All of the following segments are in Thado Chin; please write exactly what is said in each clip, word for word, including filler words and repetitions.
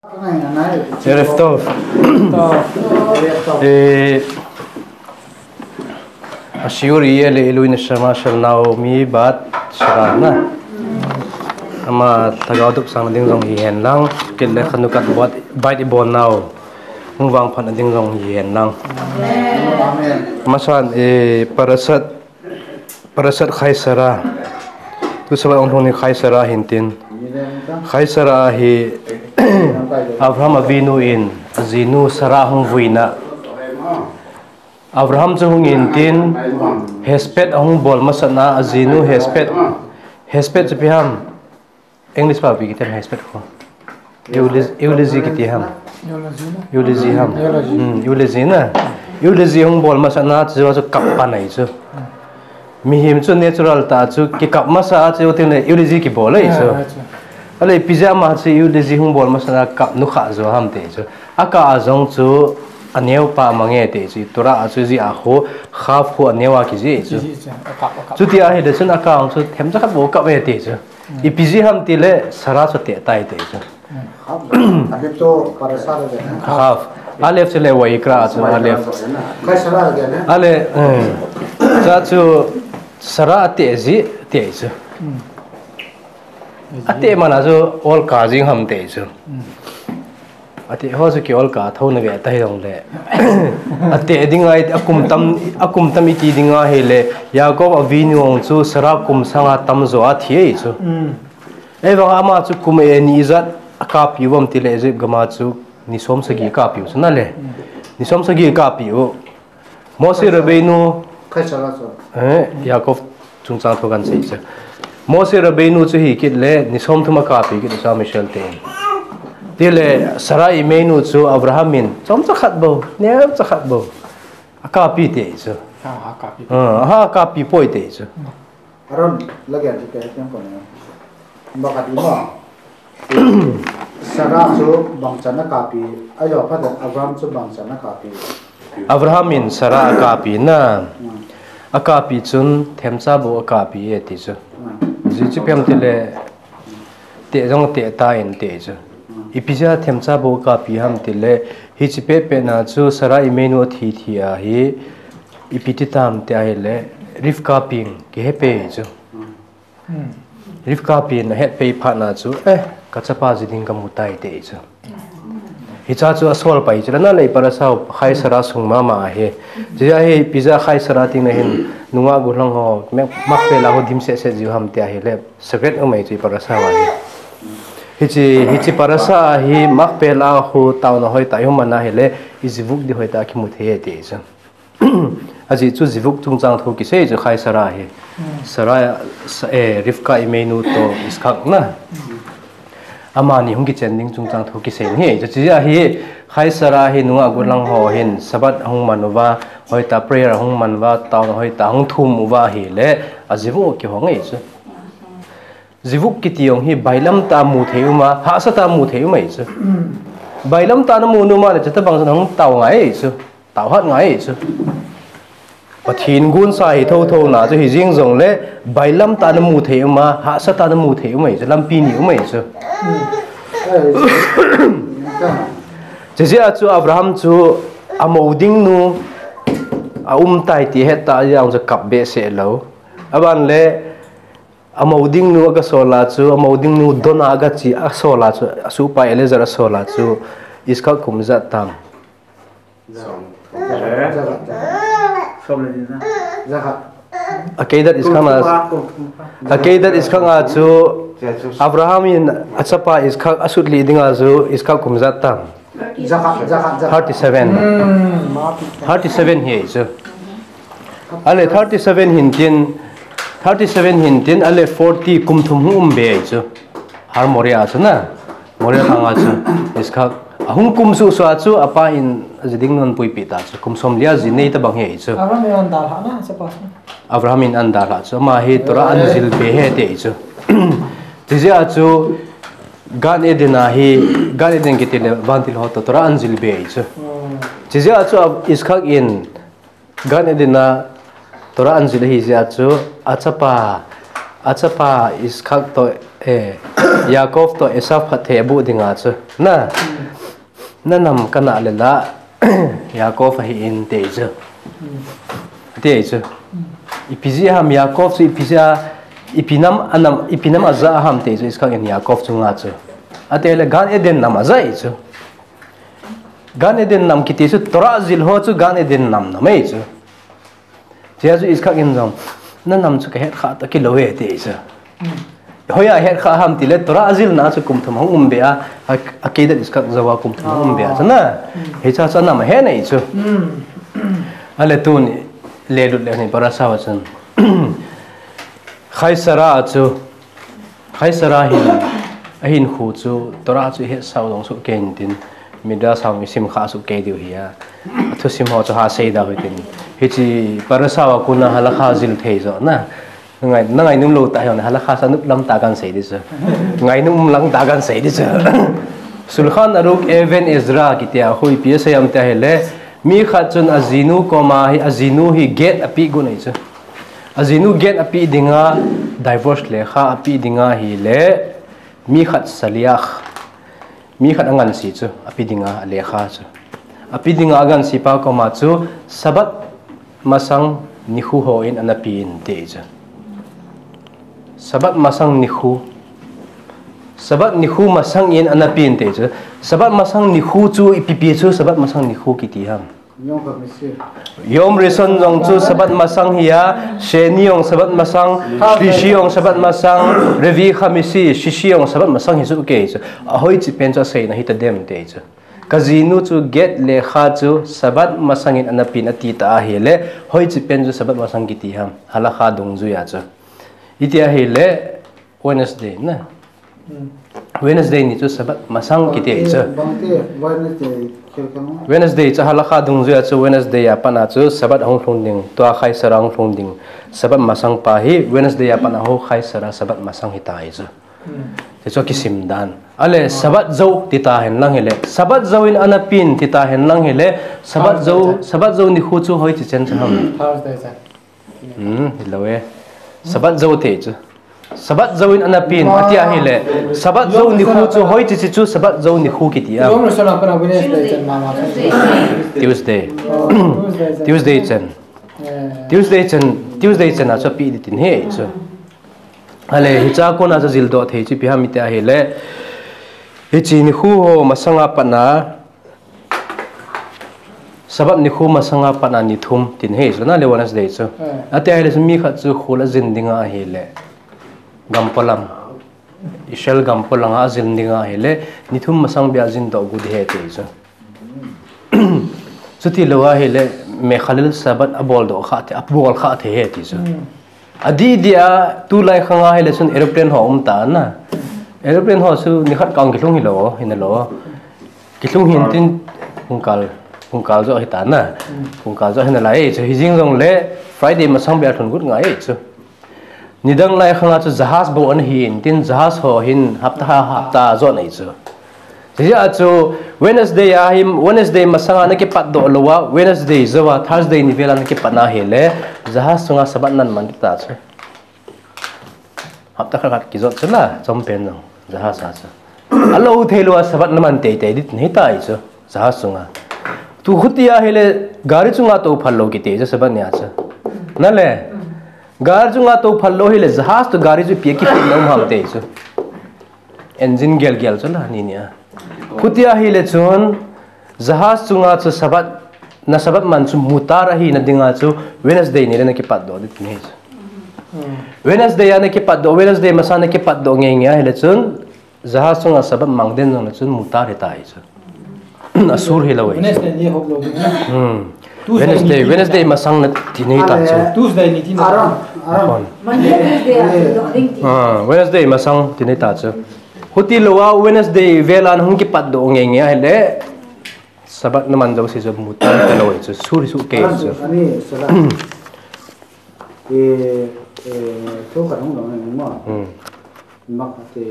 ערב טוב. אה, השיעור יהיה לעילוי נשמה של נעמי בת שרה, na? Ama lhagao dopsang na ding jong hihen lang, kile חנוכת בית, בית ibon nau hung vangphat na ding jong hihen lang. Amasan, eh, פרשת פרשת חיי שרה. Tu Sabbath hung lhung ni חיי שרה hin tin. חיי שרה hi Abraham אבינו in ajinu Sarah hung vuina. Abraham chu hung in tin, הספד ahung bol masat na, ajinu הספד. הספד chu ipi ham? English pa ipi kiti ham הספד khu? Eulogy, eulogy kiti ham? Eulogy na. Eulogy ham? Eulogy. Hmm, eulogy na. Eulogy hung bol masat na chu chu kap pan ahi chu. Mihem chu natural tah chu kikap masa a chu tin le eulogy kibol ahi chu. Ah, chu. Ale ipi jeh a ama chu eulogy hung bol masat na kap nu kha jo ham ti chu. Akah a jong chu aneo pa mang e ti chu. Torah a chu jia khu, kaf khu aneo a kijih chu. Kijih chu. Akap, akap. Chuti ahile chun akah a jong chu themcha khat bou kap e ti chu. Ipi jeh ham ti le Sarah chu ateh tai ti chu. Kaf. Alef chu le Vayikra chu Alef. Ale, eh, cha chu Sarah ateh jeh ti chu. Ateh man a chu olkha jing ham ti chu. Ateh ho chu kiolkha thou na ve ta hijongle. Ateh ding ahi, akum tam, akum tam iti ding ahile, Yaakov avinu chu Sarah kum sanga tamjo a thi ahi chu. Ahivang ama chu kum ijat akapi u ham ti le Egypt gam a chu ni som sagi akapi u chu na le. Ni som sagi akapi u. Moshe Rabbeinu, eh, Yaakov chungchang thu kan sei chu. Moshe Rabbeinu chu hi kit le ni som thum akapi kit u chu Michelle te. Ti le Sarah Imenu chu Abraham in chomcha khat bou, neocha khat bou akapi ti chu. Ha, akapi. Ha, akapi poi ti chu. Aaron, lage ji ke tiang ko ne. Ba ka di ma. Sarah chu bangchan akapi, ajo pha Abraham chu bangchan akapi. Abraham in Sarah akapi na. Akapi chun themcha bou akapi e ti chu. Ji chu ipi ham ti le, teh jong teh tai ti chu. Ipi jeh a themcha bou akapi ham ti le, hiche pet pet na chu Sarah Imenu athi thi ahi, ipi ti tam ti ahile, Rivka pin kihe pei chu. Rivka pin ahet pei phat na chu, eh, kachapa ji ding kamu tai ti chu. Hicha chu asol pai chu, lana lei parasha u, Chayei Sarah sung mama ahi. Jia hi, ipi jeh a Chayei Sarah ti na hin, nungah gollhang ho, Mak-, Makpela ho dimset set jiu ham ti ahile, secret umei chu parasha u ahi. Hiche, hiche parasha hi, Makpela ho taona hoitah ihung man ahile, ijivuk di hoitah kimu thei e ti chu. Ajeh chu jivuk chungchang thu kisei chu Chayei Sarah hi. Sarah, sa-, eh, Rivka Imenu toh Yitzchak na. Amani hung kichen ding chungchang thu kisei hi. Chu jeh a hi Chayei Sarah hi nungah gollhang ho hin Sabbath ahung man uva, hoitah prayer ahung man uva, taona hoitah ahung thum uva ahile, ajivuk kihong e chu. Jivuk kiti jong hi bailam tah a mu thei um a, hahsa tah a mu thei um ahi chu. Bailam tah a namu nom a le, chuti bang chun hung tao ngai ahi chu. Tao hat ngai ahi chu. Pathen gonsa hi thotho na chu hi jing jongle, bailam tah a namu thei um a, hahsa tah a namu thei um ahi chu. Lampi ni um ahi chu. Chuti jeh a chu Abraham chu amou ding nu aum tai ti ahet tah jeh a chu kap behseh lou. Aban le, amou ding nu aga sol a chu, amou ding nu don a aga chi, asol a chu, asuhpa Eliezer asol a chu, Yitzchak kum ijat tam? Akedat Yitzchak na, Akedat Yitzchak a chu, Abraham in achapa Yitzchak asut lih ding a chu, Yitzchak kum ijat tam? Thirty-seven. Thirty-seven hi chu. Ale thirty-seven hin tin, thirty-seven hin tin, ale forty kum thum hung um be ahi chu. Har Moriah chu na. Moriah thang a chu. Yitzchak. Ahung kum suhsuh a chu, apa in ajiding nun puipi ta chu. Kum somli a ji nei tabang hi ahi chu. Abraham in an dalha na, achapa chu. Abraham in an dalha chu. Ama hi Torah an jil be ahi ti ahi chu. Chuti jeh a chu, Gan Eden a hi, Gan Eden kiti le vantil ho toh Torah an jil be ahi chu. Chuti jeh a chu Yitzchak in Gan Eden a Torah an jil ahi jeh a chu achapa, achapa Yitzchak toh Eh, Yaakov toh Esav phatthei aboh dinga chu. Na, na nam kana le la, Yaakov ahi inte chu. Ati chu. Ipi jeh ham Yaakov chu ipi jeh a, ipi nam anam, ipi nam aja ham te chu Yitzchak in Yaakov chunga chu. Ati le Gan Eden nam aja chu. Gan Eden nam kiti chu Torah jil ho chu Gan Eden nam nam e chu. Tia chu Yitzchak in jong, na nam chu kahet kha ta kilou e ti chu. Hoiya het kha ham ti le Torah jilna chu kum thum hung um be a, a, a keidet Yitzchak jou a kum thum hung um be a chu na. Hicha chu nam he nei chu. Ale tuni le lut le ni parasha a chun. Khai Sarah chu Khai Sarah hin, ahin khu chu, Torah chu ihet sao dong soh kei intin, Midrash hong isim kha soh kei diu hi a. Athusim ho chu ha sei da hui tin. Hichi parasha a kona halakha jil thei jo na. Ngai, na ngainom lou ta hi na halakha sa nop lam ta kan sei di chu. Ngainom lang ta kan sei di chu. Shulchan Aruch Even Ezra kiti a hui pi a sei am te hi le. Mi khat chun ajinu koma hi, ajinu hi get api gun ei chu. Ajinu get api dinga divorce lekha api dinga hi le mi khat shaliach, mi khat angansi chu api dinga alekha chu. Api dinga angansi pa koma chu Sabbath masang nikho ho in ana pi inte chu. Sabbath masang nikho. Sabbath nikho masang in ana pi inte chu. Sabbath masang nikho chu ipi pi chu Sabbath masang nikho kiti ham. Yom Rishon jong chu Sabbath masang hi a, Sheni jong Sabbath masang, Shlishi jong Sabbath masang, Revi Khamisi, Shishi jong Sabbath masang hi chu kei chu. Ahoi chi pen chu asei na hi ta dem te chu. Kajinu chu get lekha chu Sabbath masang in ana pin ati ta ahi le, hoi chi pen chu Sabbath masang kiti ham, halakha dungjuia chu. Iti ahi le, Wednesday na. Wednesday ni chu Sabbath masang kiti chu. Wednesday chu halakha dungjuia chu Wednesday a pat a chu Sabbath ahung lhung ding, tua Khai Sarah ahung lhung ding. Sabbath masang pa hi Wednesday a pat a ho Khai Sarah Sabbath masang hi ta hi chu. Ti chu kisim dan. Ale Sabbath jou ti ta hen lang hi le. Sabbath jou in ana pin ti ta hen lang hi le. Sabbath jou, Sabbath jou nikho chu hoi chi chen chu ham. Hmm, hilou e. Sabbath jou te chu. Sabbath jou in ana pin, ati ahi le. Sabbath jou nikho chu hoi chi chi chu Sabbath jou nikho kiti a. Tuesday. Tuesday chen. Tuesday chen, Tuesday chen a chu pi di tin he chu. Ale, hicha kona chu jil doh thei chu pi ham iti ahi le. Hichi nikho ho masanga pat a Sabbath nikho masanga pat a ni thum tin he chu na le Wednesday chu. Ati ahi le chu mi khat chu khul a jin dinga ahi le. Gampolam. Israel gampolam a jin dinga ahi le. Ni thum masang bia jin doh gu di he ti chu. Chuti lou ahi le. Mechalel Sabbath abol doh kha the, abol kha the he ti chu. Adih dih a, tulai khang a hi le chun aeroplane ho um ta na. Aeroplane ho chu nikhat kang kilhung hilou, hin lou. Kilhung hin tin pungkal, pungkal jo hi ta na. Pungkal jo hin lai chu hi jing jong le Friday masang bia thun gut ngai chu. Nidang lai khang a chu jahaz bou ana hin tin jahaz ho hin hapta ha, hapta jo nei chu. Hijeh a chu Wednesday a hi, Wednesday masanga na kipat doh lou a, Wednesday jou a, Thursday ni vel a na kipat na hi le, jahaz chunga Sabbath nan man ta chu. Hapta khat khat kijot chu na, chom pen jong, jahaz a chu. Alou thei lou a Sabbath na man tei tei dit nei ta hi chu, jahaz chunga. Tu khuti a hi le, gari chunga tou phal lou kiti chu Sabbath ni a chu. Na le, gari chunga tou phal lou hi le, jahaz toh gari chu pi a kipin na um ham tei chu. Engine gel gel chu la ni ni a. Khuti a hi le chun jahaz chunga chu Sabbath, na Sabbath man chu mutar ahi na dinga chu Wednesday ni le na kipat doh dit ni chu. Wednesday a na kipat doh, Wednesday masa na kipat doh nge nge a hi le chun jahaz chunga Sabbath mang den jong le chun mutar hi ta hi chu. Asur hilou e. Wednesday ni hop lou ding. Hmm. Tuesday Wednesday, ni Wednesday masang na ti nei ta chu. Tuesday ni ti na. Aram, aram. Monday, Tuesday a ti doh ding ti. Ah, Wednesday masang ti nei ta chu. Huti lou a Wednesday vel a na hung kipat doh nge nge a hi le. Sabbath na man jou si chu mutar hilou e chu. Sur hi su kei chu. Ani sala. E, e, thu khat hung dong ni mo. Hmm. Mak te,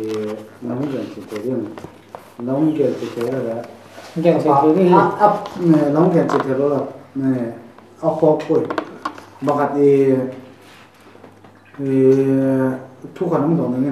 na hung gen chi te ding. Na hung gen chi te la. Gen chi te ding. Ap, ap, ne, na hung gen chi te la. Ne, a kho koi. Mak te, e, thu khat hung dong ni.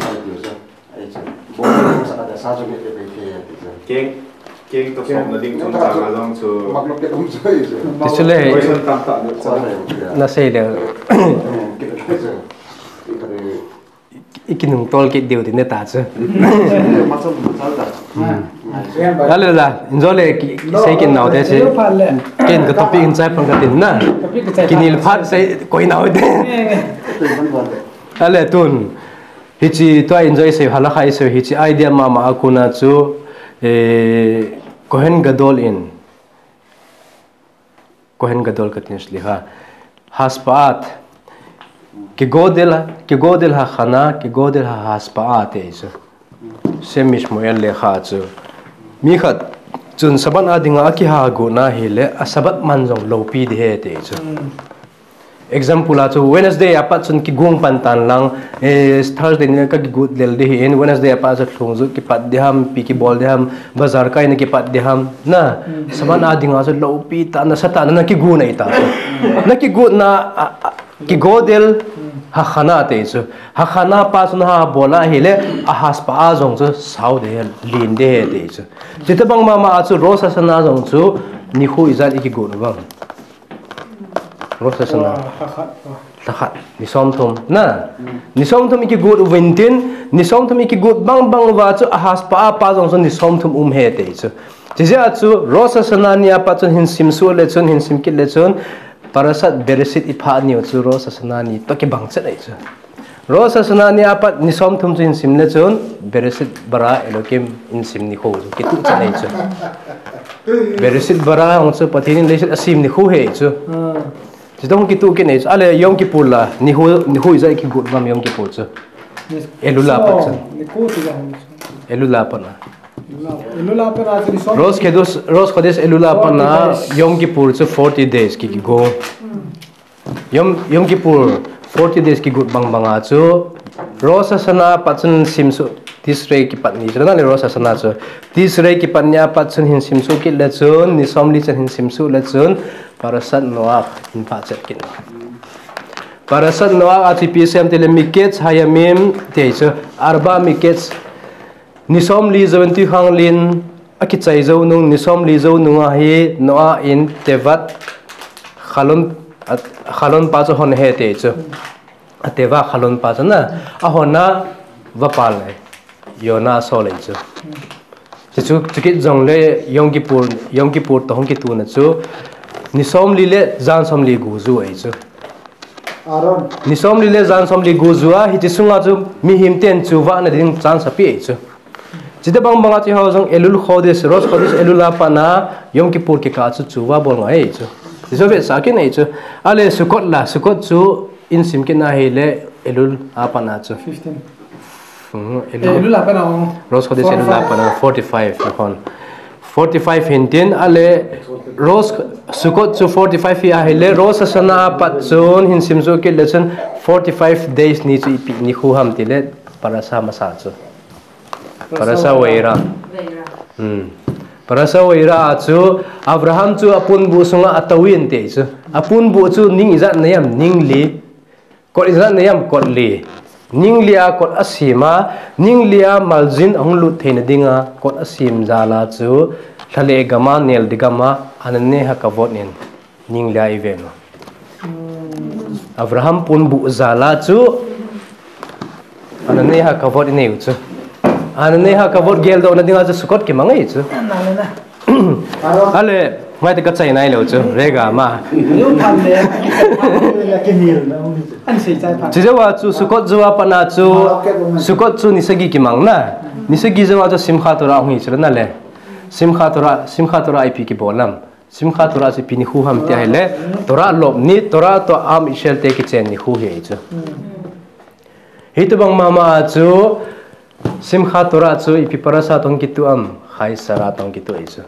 sa ti chu. Ai chu. Bol sa ka da sa chu nge te bai te ya ti chu. Keng, keng to som na ding chungchang a jong chu. Mak nok ke um chu ai chu. Ti chu le. Question tam ta de chu. Sa le ya. Na sei le. Ke ta chu. Ti ka de. I kinung tol kit diu ti ne ta chu. Ma chu ma chu ta. Ale la, injo le ki, ki sei kin nau te si. Ken ka topic in chai pang ka tin na. Kinil phat sei koi nau te. Ale tun. Hichi tua injo sei hala khai sei hichi idea mama a kona chu, eh, Kohen Gadol in. Kohen Gadol ka tin sliha. Haspaat. Kigodel, kigodel ha khana, kigodel ha haspaat te isu. Sem Shmuel le kha chu. Mi khat chun Sabbath a dinga a kiha gu na hi le a Sabbath man jong lopi di he te chu. Example a chu Wednesday a pat chun kigung pan tan lang, eh, Thursday ni ka kigut lel di hi in, Wednesday a pat chu thlung ju kipat di ham, pi kibol di ham, bazar kai na kipat di ham, na, Sabbath a dinga chu lopi ta na sa ta na, na kigu na i ta. Na kigu na, a, a, kigodel, ha khana te chu. Ha khana pa chu na ha bol a hi le, a haspaat jong chu sau de he, lin de he te chu. Chita bang mama a chu Rosh Hashanah jong chu, ni khu ijat i kigu na bang. Rosh Hashanah. Lhakhat, ni somthum. Na, ni somthum i kigut uvin tin, ni somthum i kigut bang bang uva chu a haspaat pa jong chu ni somthum um he te chu. Chijeh a chu Rosh Hashanah ni a pat chun hin sim suh le chun, hin sim kit le chun, Parashat Bereshit i phah ni u chu Rosh Hashanah ni to kibang chet ai chu. Rosh Hashanah ni a pat ni somthum chu hin sim le chun, Bereshit bara Elokim in sim ni khu chu kitu chet ai chu. Bereshit bara hung chu Pathen in leiset a sim ni khu he chu. Chutong kitu kit nei chu. Ale Yom Kippur la, ni khu, ni khu ijat kigut bam Yom Kippur chu. Elul a pat chu. Elul a pat na. Rosh Chodesh, Rosh Chodesh Elul a pat na, Yom Kippur chu forty days ki, kigo. Yom, Yom Kippur forty days kigut bang bang a chu. Rosh Hashanah pat chun sim su. Tishrei kipat ni chu, na le Rosh Hashanah chu. Tishrei kipat ni apat chun hin simsuh kit le chun, ni somli chan hin simsuh le chun, Parashat Noach hin phah chet kit. Parashat Noach a chu ipi asei em ti le Miketz Hayamim ti chu, Arba Miketz, ni somli jouvin tuikhanglin akichai jou nung, ni somli jou nung a hi Noah in Tevat Khalon, a, Khalon pa chu hon ahi ti chu. A Teva Khalon pa chu na, ahon a vapal le Yonah asol ahi chu. Chuchu, chukit jongle Yom Kippur, Yom Kippur toh hung kituna chu, ni somli le jan somli gu ju ahi chu. Aaron. Ni somli le jan somli gu ju a, hiche sunga chu mihem ten chuvahna ding chance ape ahi chu. Chuti bang banga chu eiho jong Elul Chodesh, Rosh Chodesh Elul a pat a Yom Kippur kikah chu chuva bol ngai ahi chu. Chuchu vetsah kit ahi chu. Ale Sukkot la, Sukkot chu in sim kit na hile Elul a pat a chu. Fifteen. Hmm, Elul. Elul a pat a. Rosh Chodesh Elul a pat a, forty-five, forty-five. Forty-five hin tin, ale Rosh, Sukkot chu forty-five hi ahile, Rosh Hashanah a pat chun hin simsuh kit le chun forty-five days ni chu ipi nikho ham ti le, Parasha masa chu. Parasha Vayera. Vayera. Hmm. Parasha Vayera a chu Abraham chu aponbuh sunga atouvin ti chu. Aponbuh chu ning ijat nei ham, ning li. Kot ijat nei ham, kot li. Ning li a kot asem a, ning li a maljin ahung lut theina dinga kot asem jal a chu, lha le gam a, nel di gam a, Anane Hakavod in ning li a eive u. Abraham ponbuh jal a chu, Anane Hakavod inei u chu. Anane Hakavod geldohna dinga chu Sukkot kimang ahi chu. Ale, ngai te ka chai nai lou chu, rega ma. Chijou a chu, Sukkot jou a pat a chu, Sukkot chu ni sagi kimang na. Ni sagi jou a chu Simchat Torah hung hi chu na le. Simchat Torah, Simchat Torah ipi kibol ham. Simchat Torah chu ipi nikho ham ti ahile, Torah lop ni, Torah toh Am Israel te kichen nikho hi ahi chu. Hitobang mama a chu, Simchat Torah chu ipi parasha toh hung kituh ham, Chayei Sarah toh hung kituh ahi chu.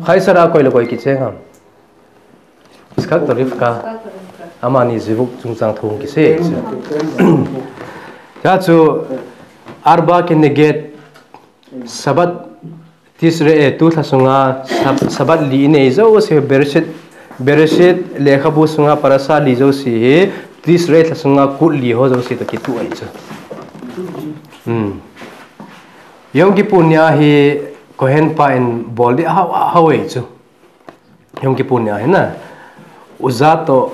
Chayei Sarah koi le koi kicheng ham? Yitzchak toh Rivka. Amani zivug chungchang thu hung kisei ahi chu. Hia chu Arba Keneged Shabbat Tishrei, eh, tu lha sunga Sab-, Shabbat li inei jouse, Bereshit, Bereshit lekhabu sunga parasha li jouse hi, Tishrei lha sunga kut li ho jouse toh kituh ahi chu. Hmm. Yom Kippur ni a hi Kohen pa in bol ding ahao, ahao ahi chu. Yom Kippur ni a hi na. Uzzah toh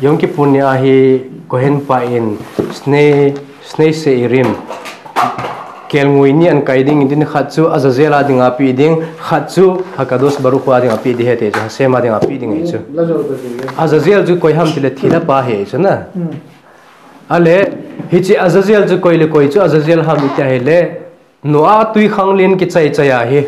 Yom Kippur ni a hi Kohen pa in Shnei, Shnei Sheirim, kelngoi ni ahin kai ding, tin khat chu Azazel a dinga pe ding, khat chu Hakadosh Baruch Hu a dinga pe ding ahi ti chu, Hashem a dinga pe ding ahi chu. Azazel chu koi ham ti le thilha pa ahi chu na. Ale, hiche Azazel chu koi le koi chu Azazel ham ti ahile, Noah tuikhanglen kichai chai a hi.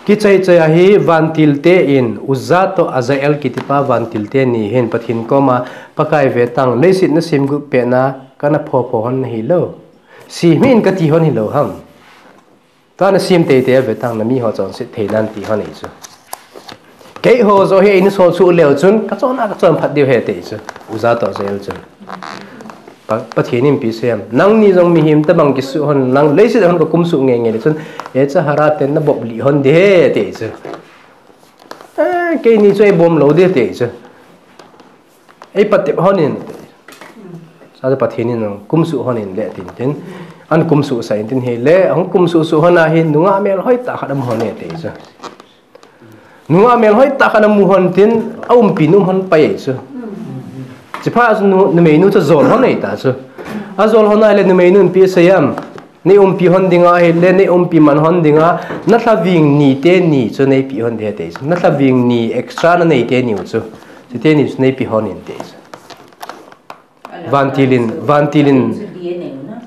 Kichai chai a hi vantil te in, Uzzah toh Azazel kiti pa vantil te ni hin Pathen koma, Pakai ve tang, leiset na sem got pet na, kana pho pho hon nahi lou. Sem hih in kati hon hilou ham. Tua na sem tei tei a ve tang, na mi ho chonset thei nan ti hon ahi chu. Keiho joh hi eina sol suh leu chun, ka chon a ka chon phat diu ahi ti chu. Uzzah toh Azazel chun. Pa, Pathen in ipi asei em. Nangni jong mihem tabang kisuh hon, nang leiset a hon ka kumsuh nge nge le chun, Yetzer Hara ten na bop lih hon ding ahi ti chu. Eh, keini chu ei bom lou ding ti chu. Ei patep hon in. Sa Pathen in kumsuh hon in le tin tin. Ahin kumsuh sah in tin hile, ahung kumsuh suh hon a hin nungah melhoi tah khat amu hon e ti chu. Nungah melhoi tah khat amu hon tin, aumpi nom hon pai chu. Chuphat a chu nu, numeinu chu ajol hon e ta chu. Ajol hon a hile numeinu in ipi asei em. Nei umpi hon ding ahile, nei umpi man hon dinga, na lhaveng ni teni chu nei pe hon ding ahi ti chu. Na lhaveng ni extra na nei teni u chu. Chuteni chu nei pe hon in ti chu. Vantil in, vantil in,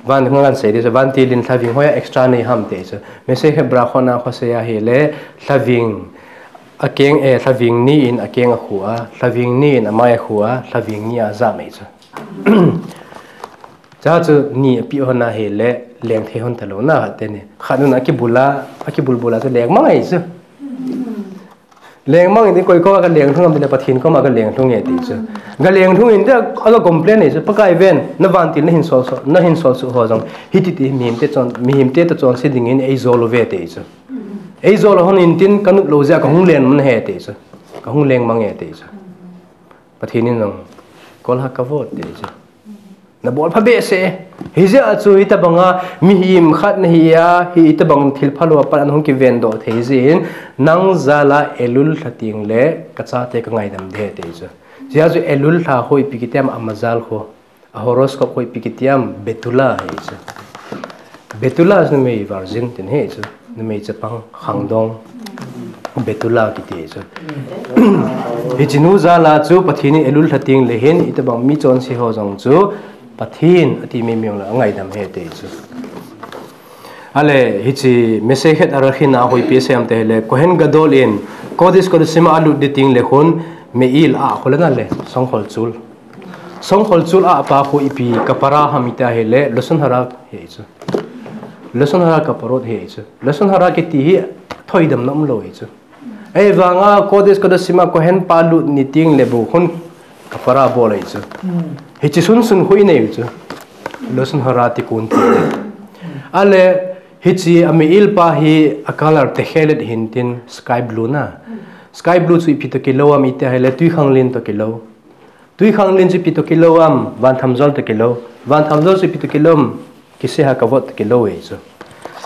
van, ngan sei ding chu, vantil in lhaveng hoiya extra nei ham ti chu. Masechet Berachot a kho sei ahile, lhaveng, akeng, eh, lhaveng ni in akeng akhu a, lhaveng ni in amai akhu a, lhaveng ni a ajam e chu. Chua chu ni ape hon ahile, leng thei hon talou na, khat teni. Khat nun akibul a, akibul bul a chu leng mang ahi chu. Lengmang in koi koma kaleng lhung am tile Pathen koma kaleng lhung e ti chu. Kaleng lhung in te aga complain e chu, Pakai ven, na vantil nahin sol sol, nahin sol suh ho jong hiti ti mihemte chon, mihemte toh chonse dingin eijol uve ti chu. Eijol hon in tin kanop lou jeh a kahung leng man ahi ti chu. Kahung lengmang e ti chu. Pathen in jong, Kol hakavot ti chu. Nabol pha behseh. Hijeh a chu hitabanga mihem khat nahi a, hitabang thil phalou a pat a nahung kivendoh thei jeh in, nang jal a Elul lha teng le kachate kangaidam ding ahi ti chu. Hijeh a chu Elul lha khu ipi kiti am, ama jal khu. A horoscope khu ipi kiti am, Betula ahi chu. Betula chu numei virgin tin ahi chu. Numei chapang, khangdong. Betula kiti ahi chu. Hiche nu jal a chu Pathen in Elul lha teng le hin, hitabang mi chonse ho jong chu Pathen ati mai mai le angaidam ahi ti chu. Ale, hiche Masechet Eruvin a hoipi asei am tile, Kohen Gadol in, Kodesh Kodashim a alut ding teng le khun, Me'il a khu le na le, songkhol chul. Songkhol chul a pa khu ipi kapara ham iti ahile, Lashon Hara ahi chu. Lashon Hara kaparot ahi chu. Lashon Hara kiti hi thoidamna umlou ahi chu. Ahivanga Kodesh Kodashim a Kohen pa lut ni teng le bou khun kapara bol ahi chu. Hiche sunsun khu inei u chu. Lashon Hara ti kon ti. Ale, hiche a Me'il pa hi a color Techelet hin tin sky blue na. Sky blue chu ipi toh kilou am iti ahile, Twikhanglen toh kilou. Twikhanglen chu ipi toh kilou am, Vanthamjol toh kilou. Vanthamjol chu ipi toh kilou am, Kiseh Hakavod toh kilou ahi chu.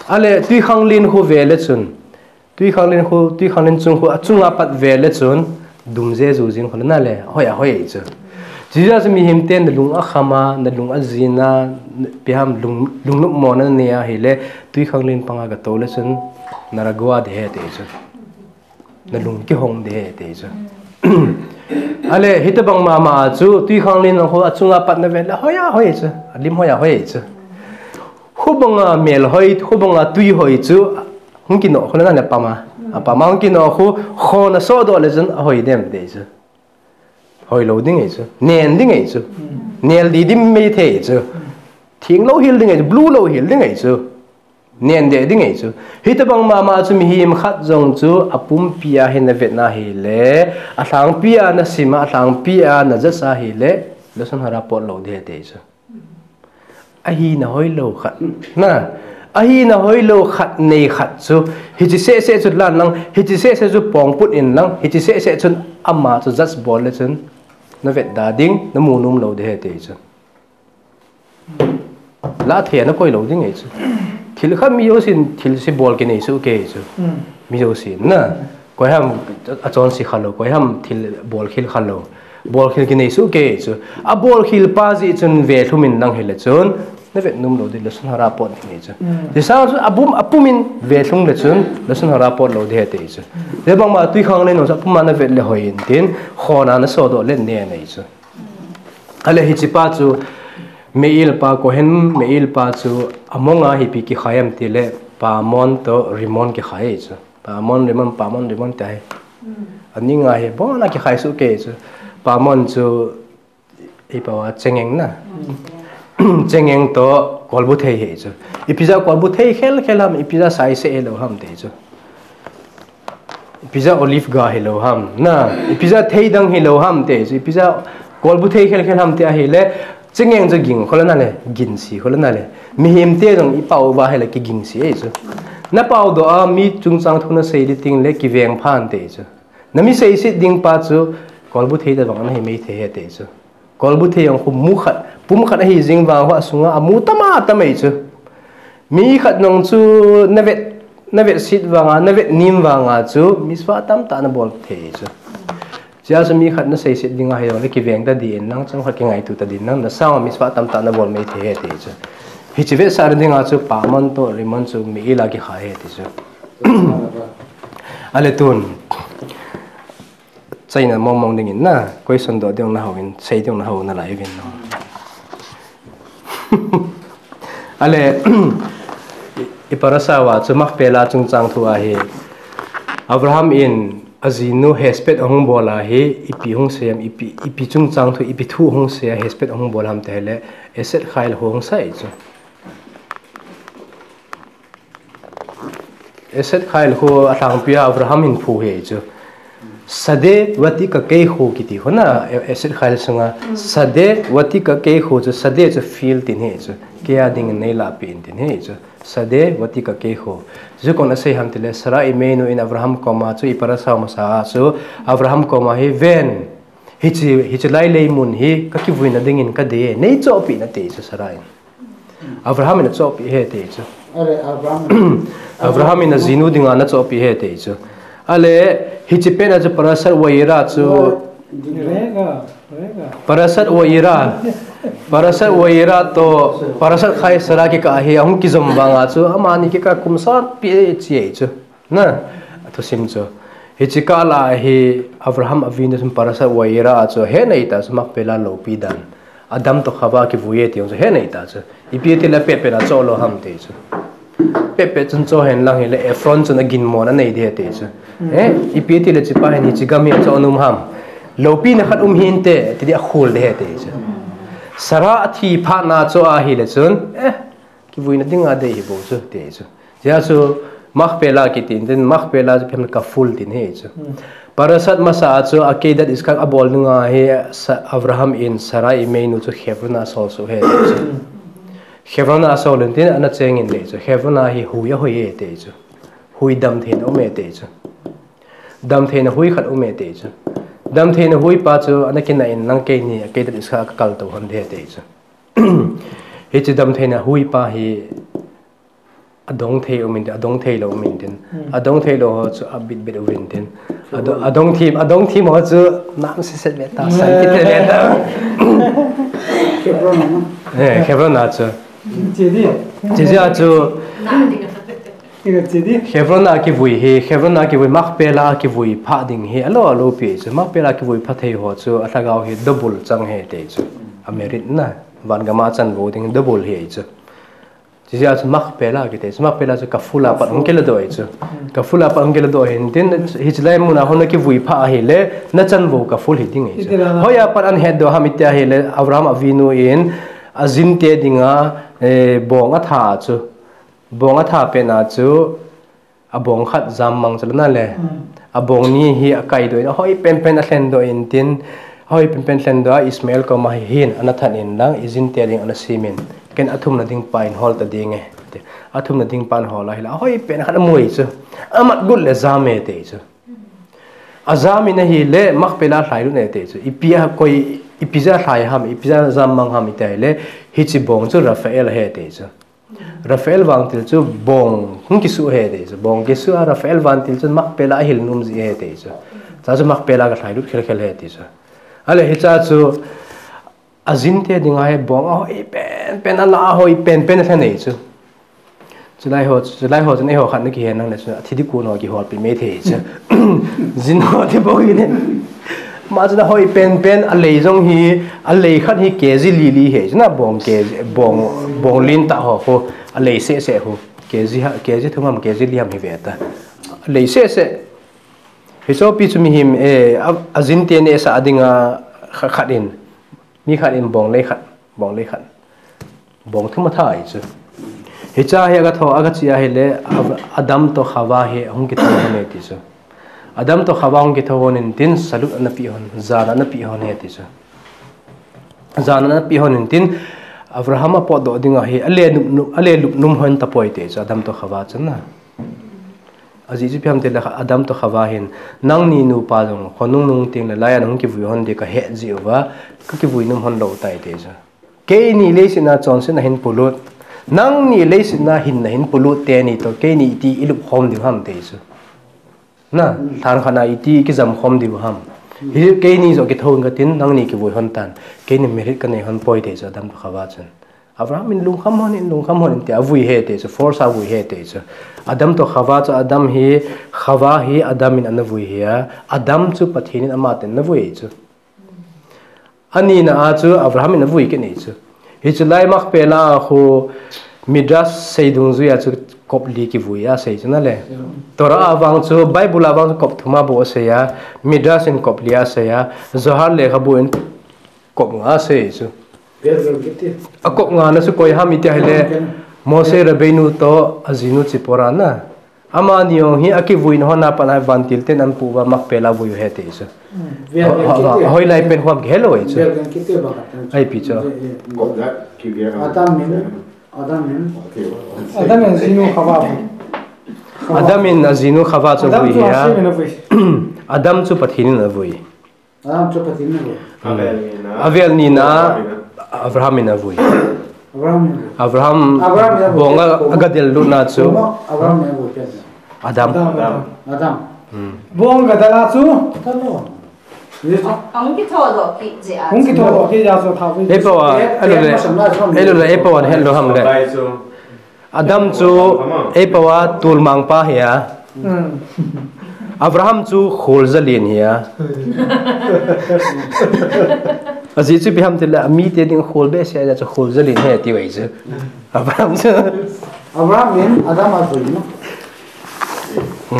Ale, Twikhanglen khu ve le chun. Twikhanglen khu, Twikhanglen chung khu, achunga pat ve le chun, Dumje Jujing khu le na le, ahoi ahoi ahi chu. Chujeh chu mihem ten nalung akham a, nalung ajin a, ipi ham lung, lungnop mona nanei ahile, Twikhanglen panga gatou le chun, na ragua ding ahi ti chu. Nalung kihong ding ahi ti chu. Ale, hitabang mama a chu, Twikhanglen khu achunga pat na ve le, ahoi ahoi ahi chu. Alim hoi ahoi ahi chu. Hubanga mel hoi, hubanga twi hoi chu, hung kinoh khu le na le apam a. Apam a hung kinoh khu, khon a sodoh le chun, ahoi dem ti chu. Hoilou ding ahi chu. Nen ding ahi chu. Nel di dim mei thei chu. Thing lou hel ding ahi chu. Blue lou hel ding ahi chu. Nen deh ding ahi chu. Hitabang mama chu mihem khat jong chu apumpi a hin navet na ahile, alhangpi a nasim a, alhangpi a najudge ahile, Lashon Hara pot lou ding ahi ti chu. Ahina hoilou khat. Na, ahina hoilou khat nei khat chu. Hiche seh seh chu lan lang, hiche seh seh chu pongput in lang, hiche seh seh chun ama chu judge bol le chun. Navet da ding, namu nom lou ding ahi ti chu. Lah thei a nakoi lou ding ahi chu. Thil khat mi jousen thilse bol kinei soh kei chu. Mi jousen na. Koi ham achonse khalou, koi ham thil bolkhel khalou. Bolkhel kinei soh kei chu. Abolkhel pa jeh chun velhum in lang hile chun. Navet nom lou ding, Lashon Hara pot ding ahi chu. Tisang chu apum, apum in velhung le chun. Lashon Hara pot lou ding ahi ti chu. Hibang ma Twikhanglen jong chu apum a navet le hoi in tin. Khon a nasodoh le nen ahi chu. Ale hiche pa chu, Me'il pa, Kohen Me'il pa chu, among a hi ipi kikhai am tile, Pamon toh Rimon kikhai ahi chu. Pamon, Rimon, Pamon, Rimon ti ahi. Aning a hi, bon a kikhai soh kei chu. Pamon chu, ipi a chengeng na. Chengeng toh, kolbuthei ahi chu. Ipi jeh a kolbuthei khel khel ham, ipi jeh a saise hilou ham ti chu. Ipi jeh a olive ga hilou ham, na, ipi jeh a thei dang hilou ham ti chu, ipi jeh a kolbuthei khel khel ham ti ahile, chengeng chu ging khol na le, ginsi khol na le. Mihem te jong ipao uva ahile kigingsi ahi chu. Napaodoh a, mi chungchang thu nasei ding teng le kiveng phan ti chu. Nami seiset ding pa chu, kolbuthei tabang nahi mei thei ahi ti chu. Kolbuthei jong khu mu khat, pum khat ahi jing vang khu asunga amu tam a tam ahi chu. Mi khat nung chu navet, navet sit vanga, navet nim vanga chu, mitzvah tamtah nabol thei chu. Chea chu mi khat naseiset ding ahi jongle kiveng ta ding in lang, chang khat kingaito ta ding in lang, nasang mitzvah tamtah nabol mei thei ahi ti chu. Hiche vetsahna dinga chu, Pamon toh Rimon chu Me'il a kikhai ahi ti chu. Ale tun. Chaina mong mong ding in na, question doh ding nahou in, sei ding nahou nalai uvin no. Ale, i parasha uva chu Machpelah chungchang thu ahi. Abraham in ajinu Hesped ahung bol ahi, ipi hung sei am, ipi, ipi chungchang thu, ipi thu hung sei a Hesped ahung bol ham ti ahile, Esed Chayil hung sei chu. Esed Chayil khu alhangpi a Abraham in phu ahi chu. Sade vati ka kei ho kiti ho na, e, e, sit khai sunga. Sade vati ka kei ho chu, sade chu field tin he chu. Kei a ding nei la pi in tin he chu. Sade vati ka kei ho. Chu kon a sei ham tile, Sarah i meinu in Abraham koma chu i parasat masa a chu, Abraham koma hi ven. Hichi, hichi lai lei mun hi ka kivuina dingin ka de. Nei chopi na te chu Sarah in. Abraham in a chopi he te chu. Are Abraham. Abraham in a jinu dinga na chopi he te chu. Ale, hichi pen a chu parasat waira chu. Rega, rega. Parasat waira. Parasat waira to, parasat khai sara ki ka hi, ahung kizom vanga chu, amani ki ka kum sat pi chi chu. Na, a thusim chu. Hichi kah la hi Abraham avinu sum parasat waira chu, he nei ta chu Makpela lopi dan. Adam to Khava kivui e ti chu, he nei ta chu. Ipi ti le pepe na cho lo ham te chu. Pepe chun cho hen lang hi le Ephron chun a ginmo na nei de te chu. Eh, ipi ti le chipa hen hichi gam hi cho num ham. Lopi na khat um hin te, ti di a khul de te chu. Sara a thi pha na cho a hi le chun, eh, kivuina dinga de hi bo chu te chu. Tia chu Makpela kiti in tin, Makpela chu phem ka full tin he chu. Parasat masa chu a Keidat Iskak a bol nunga hi Sa-, Abraham in Sarah i meinu chu Hebron a sol su he te chu. Hebron a sol in tin ana cheng in te chu. Hebron a hi hui a hoi he te chu. Hui dam theina um e te chu. Dam theina hui khat um e te chu. Dam theina hui pa chu ana kina in lang kei ni a Keidat Iskak a ka kal to hon de te chu. Hichi dam theina hui pa hi adong thei um in tin, adong thei lo um in tin. Adong thei lo ho chu a bit bit um in tin. Ado-, adong thim, adong thim ho chu nam se set le ta, san kit le ta. Hebron a. Eh, Hebron a chu. Chi di. Chi di a chu. Hebron a kivui hi, Hebron a kivui Makpela a kivui pha ding hi, alo alo pi chu. Makpela a kivui pha thei ho chu, a lhagao hi double chang he te chu. A merit na, van gama chan vo ding double he chu. Chi a chu Makpela kiti chu, Makpela chu ka full a pat hung kila do chu. Ka full a pat hung kila do hin tin, hichi lai mun a hon a kivui pha a hi le, na chan vo ka full hi ding hi chu. Hoi a pat an het do ham iti a hi le, Abraham avinu in, a jin te dinga, eh, bong a tha chu. Bong a tha pen a chu, a bong khat jam mang chu na le. A bong ni hi a kai do in, a hoi pen pen a hlen do in tin, a hoi pen pen hlen do a Ismael koma hi hin, ana than in lang, i jin te ding ana sim in. Ken a thum na ding pa in hol ta ding e. A thum na ding pa in hol a hi la, a hoi pen khat a mui chu. A mat gut le jam e te chu. A jam in a hi le, Makpela lhai lut ne te chu. Ipi a koi, ipi ja lhai ham, ipi ja jam mang ham iti a hi le, hichi bong chu Raphael he te chu. Raphael vangtil chu bong hung kisu he te chu. Bong kisu a Raphael vangtil chu Makpela a hil num ji he te chu. Cha chu Makpela ka lhai lut khel khel he te chu. Ale hicha chu a jin te dinga hi bong a hoi pen pen a la a hoi pen pen a hlen nei chu. Chu lai ho, chu lai ho chun ei ho khat na kihen nang le chu a thi di kun ho kihol pi mai thei chu. Jin ho ti bo hi ne. Ma chu na hoi pen pen a lei jong hi, a lei khat hi K G li li he chu na bong K G, bong, bong lin ta ho khu, a lei se se khu. K G ha, K G thum ham, K G li ham hi ve ta. A lei se se. Hi cho pi chu mi him, eh, a, a jin te ne sa a ding a kha-, khat in. Mi khat in bong lei khat, bong lei khat. Bong thum a tha hi chu. Hicha hi a ka tho, a ka chi a hi le, a, Adam to Khava hi hung kitho hon e ti chu. Adam to Khava hung kitho hon in tin salut ana pi hon, jan ana pi hon he ti chu. Jan ana pi hon in tin Abraham a pot do ding a hi, a le nup nup, a le lup num hon ta poi te chu Adam to Khava chun na. A ji chu piam te le kha Adam to Khava hin, nang ni nu pa jong, khonung nung ting le lai an hung kivui hon di ka he ji uva, ka kivui num hon lo tai te chu. Kei ni leiset na chonset na hin pulut. Nang ni leiset na hin na hin pulut te ni to, kei ni iti i lup khom diu ham te chu. Na, than khana iti ki jam khom diu ham. Hi kei ni jo ki thong ka tin, nang ni kivui hon tan. Kei ni merit ka nei hon poi te chu Adam to Khava chun. Abraham in lungkham hon in, lungkham hon in te a vui he te chu, force a vui he te chu. Adam to Khava chu Adam hi, Khava hi Adam in ana vui he a. Adam chu Pathen in ama ten na vui chu. Ani na a chu Abraham in a vui ke nei chu. Hi chu lai Makpela a khu Midrash sei dungjui a chu kop li kivui a sei chu na le. Torah a vang chu, Bible a vang chu kop thum a bo a sei a, Midrash in kop li a sei a, Zohar lekhabu in kop nga a sei chu. A kop nga na chu koi ham iti a hi le, Moshe Rabbeinu to a jinu Tzipora na. Amani jong hi akivuina hon a pat a vantil ten ahin pu uva Makpela vui u ahi ti chu. Hmm. Ho-, ho-, hoilai pen ham kihe lou chu. Ai pi chu. Adam in, Adam in ajinu Khava. Adam in ajinu Khava chu avui hi a. Adam chu Pathen in avui. Adam chu Pathen in avui. Hmm. Avel nina Abraham in avui. Abraham in avui. Abraham, Abraham in avui. Bong a, aga del lutna chu. Abraham in avui. Adam. Adam. Adam. Hmm. Bong aga del a chu. Adam. Hung kithodoh kit jeh a. Hung kithodoh kit jeh a chu tha avui. Ei pao a, eh, ei lou le. Ei lou le, ei pao a, het lou ham le. Adam chu ei pao a tulmang pa ahi a. Hmm. Abraham chu kholjalen ahi a. Ajeh chu ipi ham tile, amite ding khol behseh a chu kholjalen ahi ati uve chu. Abraham chu. Abraham in Adam avui no. Hmm.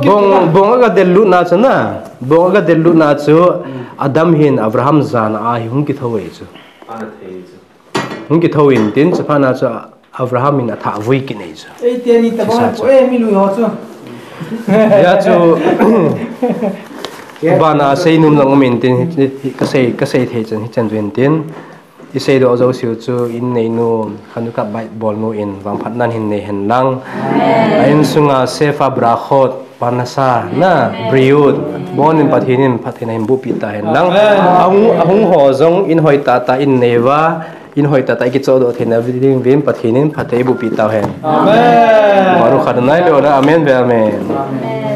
Bong, bong aga del lutna chu na. Bong aga del lutna chu Adam hin Abraham jana a hi hung kitho uve chu. Hung kitho in tin, chuphat na chu Abraham in atha avui kit e chu. Ei, teni tabang. Chisa chu. Ei, mi lui ho chu. Hijeh chun, bana seinom jong um in tin, hi, hi, kasei, kasei thei chan, hichan chu in tin. Isei doh jouseu chu in neinu, Hanukkah bol nu in, vangphatnan hin nei hen lang. Amen. A insunga sefa brachot, parnasa, na, briut, bon in Pathen in phattheina hin bohpi ta hen lang. Amen. Ahung, ahung ho jong in hoi tah tah in nei uva, in hoi tah tah i kichoh doh theina ding uvin Pathen in phatthei bohpi tau hen. Amen. Baruch Adonai le'olam, amen ve'amen. Amen.